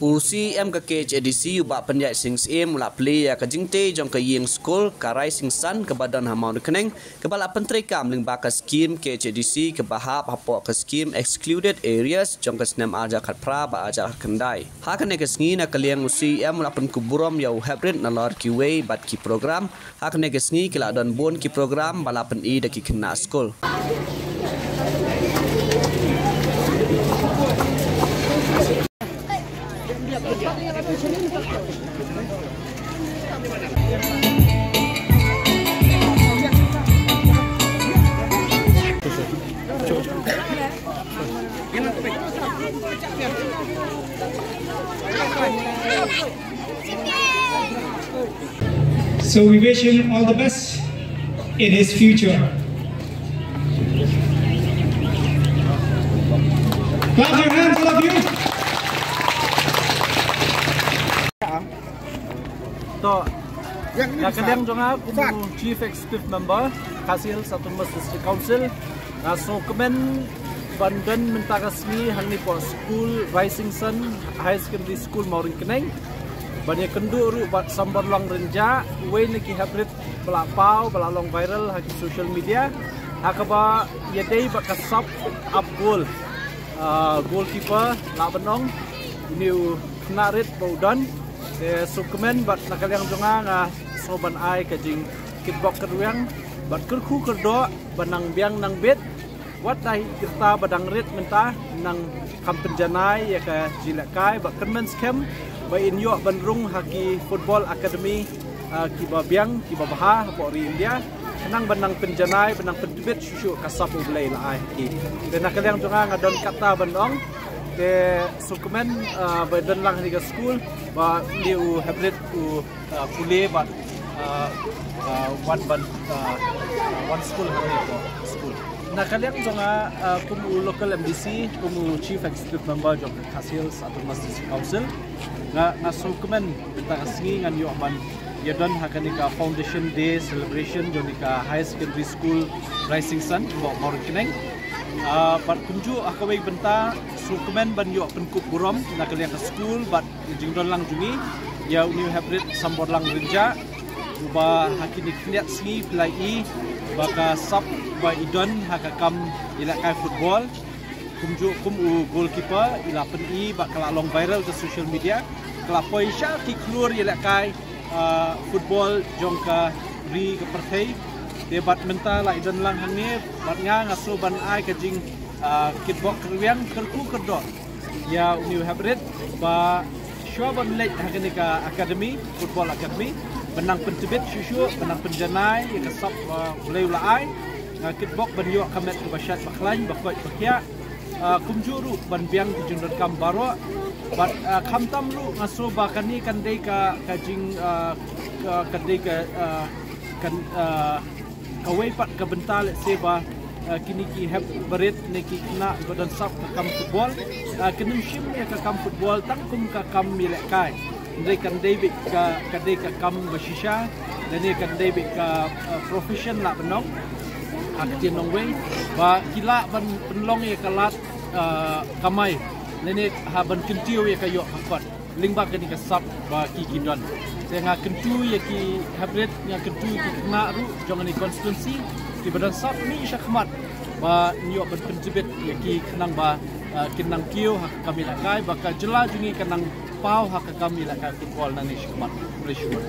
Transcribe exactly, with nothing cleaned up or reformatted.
U C E M ka K H A D C, u Bah Pynïaid Sing Syiem, u la plie ïa ka jingtei jong ka ïing skul ka Rising Sun kaba don ha Mawryngkneng, kaba la pyntreikam lyngba ka skim K H A D C kaba hap hapoh ka skim Excluded Areas jong ka snem ar hajar khatphra bad ar hajar khyndai. Ha kane ka sngi, na ka liang u C E M u la pynkup burom ïa u heprit nalor kiwei bad ki program. Ha kane ka sngi ki la don bun ki program ba la pyni da ki khynnah skul. So we wish him all the best in his future. Clap your hands, all of you. To, na ka liang jong nga kum u Chief Executive Member, Khasi Hills Autonomous District Council, nga sngewkmen ban don mynta ka sngi hangne hapoh skul Rising Sun Higher Secondary School Mawryngkneng, ban ïakynduh ruh bad Samborlong Rynjah, uwei na ki heprit ba la paw, ba la long viral ha ki social media, ha kaba ïadei bad ka sap ap gol, ah, goalkeeper lah ban ong, une u khynnah rit ba u don. Te sngewkmen bad na ka liang jong nga nga sngew ban ai ka jingkitbok kitrwiang bad kyrkhu kyrdoh ban nang biang nang bit. Wat la hi ki rta ba dang rit mynta, nang kham pynjanai ïa ka jingïalehkai bad kyrmen skhem ba in ïoh ban rung ha ki football academy, ah, kiba biang, kiba bha hapoh ri India. Khnang ban nang pynjanai, ban nang pyntbit shuh shuh ka sap U Blei la ai ha ki. Te na ka liang jong nga nga don katta ban ong. Te sngewkmen, ah, ba don lang ha kane ka skul ba une u heprit u, ah, pule bad, ah, ah, wan ban, ah, wan skul ha kane ka skul. Na ka liang jong nga, ah, kum u local M D C, kum u Chief Executive Member jong ka Khasi Hills Autonomous District Council, nga, nga sngewkmen mynta ka sngi ngan ïoh ban ïadon ha kane ka Foundation Day celebration jong kane ka Higher Secondary School Rising Sun, Mawryngkneng. Ah, bad kumjuh ha kawei bynta sngewkmen ban ïoh pynkup burom na ka liang ka skul bad jingdon lang jong ngi ïa une u heprit Samborlong Rynjah, uba ha kine ki khyndiat sngi phi la ïohi ba ka sap ba i don ha ka kam ïalehkai football. Kumjuh kum u goalkeeper i la pyni ba ka la long viral ha social media, ka la poi sha ki khlur ïalehkai, ah, football jong ka ri ka pyrthei. Te bad mynta la i don lang hangne bad nga, nga sngew ban ai ka jing, ah, kitbok kitrwiang, kyrkhu kyrdoh ïa une u heprit ba shuwa ban leit ha kane ka academy, football academy, ban nang pyntbit shuh shuh, ban nang pynjanai ïa ka sap, ah, U Blei u la ai. Nga kitbok ban ïoh ka met kaba shait ba khlaiñ, ba koit ba khiah. Ah, kumjuh ruh ban biang ki jingdonkam baroh. Bad, ah, khamtam ruh nga sngew ba kane kan dei ka, ka jing, ah, ka, kan dei ka, ah, kan, ah, kawei pat ka bynta lehse ba, ah, kine ki hep barit ne ki khynnah ba don sap ka kam football, ah, kin ym shim ïa ka kam football tang kum ka kam ïalehkai. Hynrei kan dei beit ka, ka dei ka kam ba shisha, lane kan dei beit ka, ah, profession lah ban ong ha ka ktien nongwei, ba ki lah ban pynlong ïa ka lad, ah, kamai, lane ha ban kyntiew ïa ka ïoh ka kot lyngba kane ka sap ba ki ki don. Te nga kyntu ïa ki heprit, nga kyntu ïa ki khynnah ruh jong kane constituency kiba don sap mih shakhmat ban ïoh ban pyntbit ïa ki khnang ba, ah, kin nang kiew ha ka kam ïalehkai, ba ka jylla jong ngi kan nang paw ha ka kam ïalehkai football nangne shakhmat. Khublei shibun.